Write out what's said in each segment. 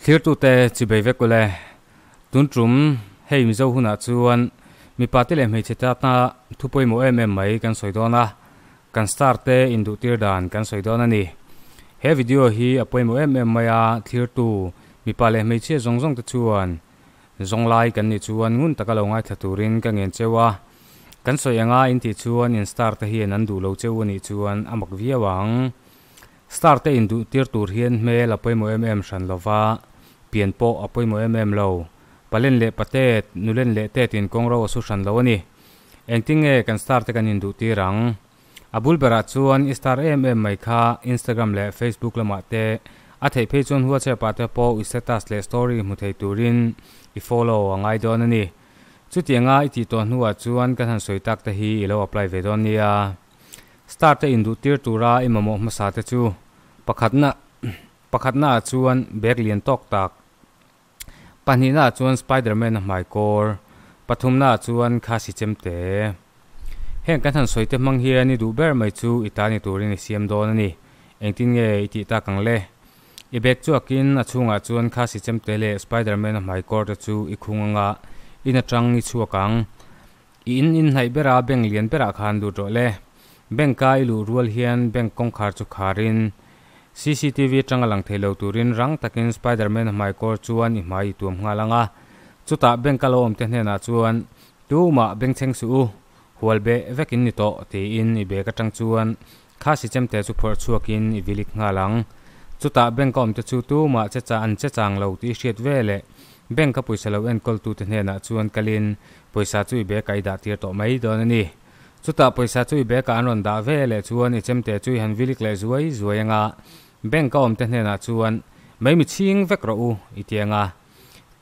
Thirtute chibei vek ule. Tun tum hei Mizo hunah chuan mipa te leh hmeichhe tana thu pawimawh em em mai kan sawi dawn a, kan star te induhtir dan kan sawi dawn a ni. He video hi a pawimawh em em mai a, thirtu mipa leh hmeichhia zawng zawng te chuan zawng lai kan nih chuan ngun taka lo ngaithla turin ka ngen cheu a. Kan sawi anga in tih chuan in star te hian an duh lo cheu a nih chuan a mak viau ang. Star te induh tir tur hian hmel a pawimawh em em hran lova, pian pawh a pawimawh em em lo. Palen leh patet, nulen leh tet in kawng ro a su hran lo a ni. Engtin nge kan star te kan induh tir ang? A bul berah chuan i star em em mai kha Instagram leh Facebook lamah te, a theih phei chuan WhatsApp ah te pawh i status leh story hmu thei turin i follow a ngai dawn a ni. Chutianga i tih tawh hnuah chuan kan han sawi tak te hi i lo apply ve dawn nia. Star te induh tir tura i mamawh hmasa te chu pakhatna pakhatna ah chuan bag lian tawk tak, pahnihna ah chuan Spiderman a hmai kawr, pathumna ah chuan khasi chem te. Heng kan han sawi te hmang hian i duh ber mai chu i ta ni turin i siam dawn a ni. Engtin nge i tih tak ang le? I bag chuakin a chhungah chuan khasi chem te leh Spiderman a hmai kawr te chu i khung anga in atang i chhuak ang. I in inhnaih bera bank lian berah khan lut rawh le. Bank a i luh rual hian bank kawngkhar chu kharin cctv atanga lang thei lo turin rang takin Spiderman a hmai kawr chuan i hmai i tuam nghal ang a. Chutah bank a lo awm te hnenah chuan Tumah bengchheng suh u, hual beh vek in ni tawh tiin i bag atang chuan kha sichemte chu phawrh chhuakin i vilik nghal ang. Chutah bank a awm te chu tumah che cha an che chang lo tih i hriat ve leh bank a pawisa lo enkawltute hnenah chuan kalin Pawisa chu i bag ah i dah tir tawh mai dawn a ni. Chutah pawisa chu i bag ah an rawn dah ve leh chuan i chemte chu i han vilik leh zuai zuai anga bank a awmte hnenah chuan mai mi chhing vek rawh u i ti anga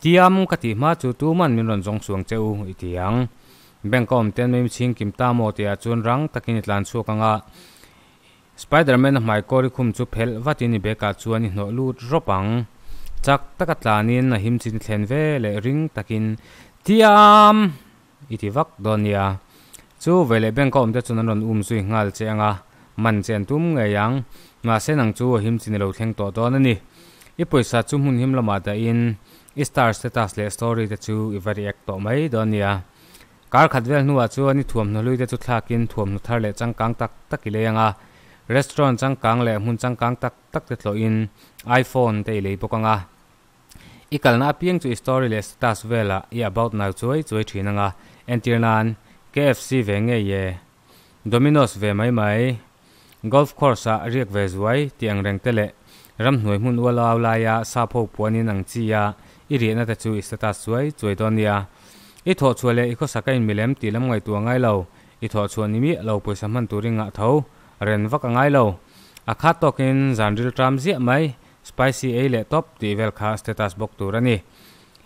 tiam ka tih hma chu tuman min rawn zawng suang che u i ti ang. Bank a awmten mai mi chhing kim ta maw tihah chuan rang takin i tlan chhuak anga Spiderman a hmai kawri khum chu phelh vatin i bag ah chuan i hnawh lut rawp ang. Chak taka tlanin a him chin thlen ve leh ring takin Tiam! i ti vak dawn nia. Chu veleh bank a awm te chuan an rawn um zui nghal che anga man che an tum ngei ang. Mahse nang chu a him chin i lo thleng tawh dawn a ni. I pawisa chu hmun him lamah dahin i star status leh story te chu i va react tawh mai dawn nia. Kar khat vel hnuah chuan i thuamhnaw hlui te chu thlakin thuamhnaw thar leh changkang tak tak i lei ang a, restaurant changkang leh hmun changkang tak tak te tlawhin iPhone te i lei bawk ang a. I kalna apiang chu i story leh status velah i about nau chuai chuai thin ang a, entir nan KFC ve ngei e, Domino's ve mai mai, Golf course ah riak ve zuai tih ang reng te leh ramhnuai hmun ual au laia sap ho puanin ang chi a i riahna te chu i status chuai chuai dawn nia. I thawh chhuah leh i khawsak a in milem tih lam ngaihtuah ngai lo, i thawh chhuah ni miah lo pawisa hman turin ngah tho ren vak a ngai lo. A khat tawkin zan ril tram ziah mai, spicy ei leh tawp tih vel kha status bawk tur a ni.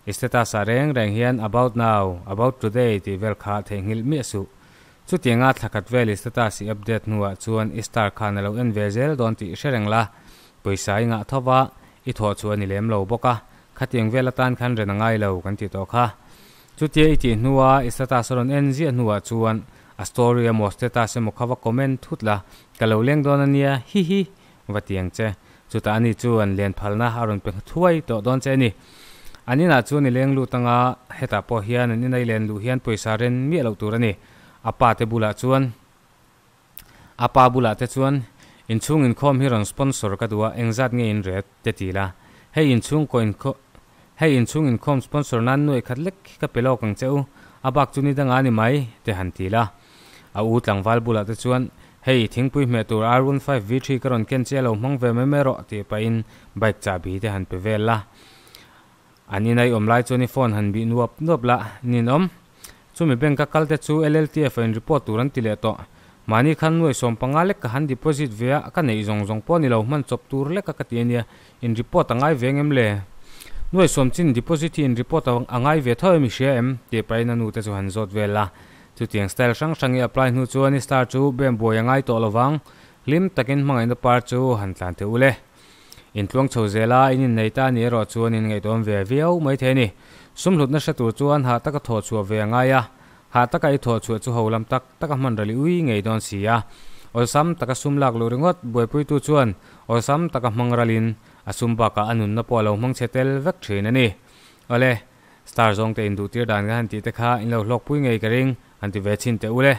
I status ah reng reng hian about now, about today tih vel kha theihnghilh miah suh. Chutianga thla khat vel i status i update hnuah chuan i star khan a lo en ve zel dawn tih i hre reng la, pawisa i ngah tho va, i thawh chu a ni lem lo bawk a, khatiang vel atan khan ren a ngai lo kan tih tawh kha. Chutia i tih hnua i status a rawn en ziah hnuah chuan a story emaw status emaw kha va comment thut la, ka lo leng dawn a nia, hi hi, va ti ang che. Chutah ani chuan len phalna a rawn pe thuai tawh dawn che a ni. An inah chuan i leng lut anga hetah pawh hian an ina i len luh hian pawisa ren miah loh tur a ni. A pa te bulah chuan A pa bulah te chuan inchhung inkhawm hi rawn sponsor ka duh a, engzat nge in ret te ti la. Hei inchhung kaw inkhawm Hei inchhung inkhawm sponsor nan nuaih khat lek hi ka pe lawk ang che u, a bak chu ni danga ni mai te han ti la. A u tlangval bulah te chuan Hei, thingpui hmeh tur R one five V three ka rawn ken che a lo hmang ve mai mai rawh tih pahin bike chahbi te han pe vel la. An inai awm lai chuan i phone han bih nuap nuap la, ninawm. Chumi bank a kal te chu LLTF a in report tur an ti leh tawh. Mahni khan nuai 15 lek ka han deposit ve a, ka neih zawng zawng pawh ni lo hman chawp tur lek a ka ti a nia, in report a ngai ve ngem le? Nuai sawm chin deposit hi in report a ngai ve tho em i hria em? tih pahin a nu te chu han zawt vel la. Chutiang style hrang hrang i apply hnu chuan i star chu bem buai a ngai tawh lovang, hlim takin hmangaihna par chu han tlan teh ule. Intluang chho zela in innei ta ni erawh chuan in ngaihtuam ve viau mai thei a ni. Sum hlutna hre tur chuan hah taka thawh chhuah ve a ngai a, hah taka i thawh chhuah chu ho lam tak taka hman rali ui ngei dawn si a. Awlsam taka sum lak luh ringawt buaipuitu chuan awlsam taka hmang ralin A sum bakah a nunna pawh a lo hmang chhe tel vek thin a ni. Awle, star zawngte induhtir dan ka han tih te kha in lo hlawkpui ngei ka ring, han ti ve chhin teh u le.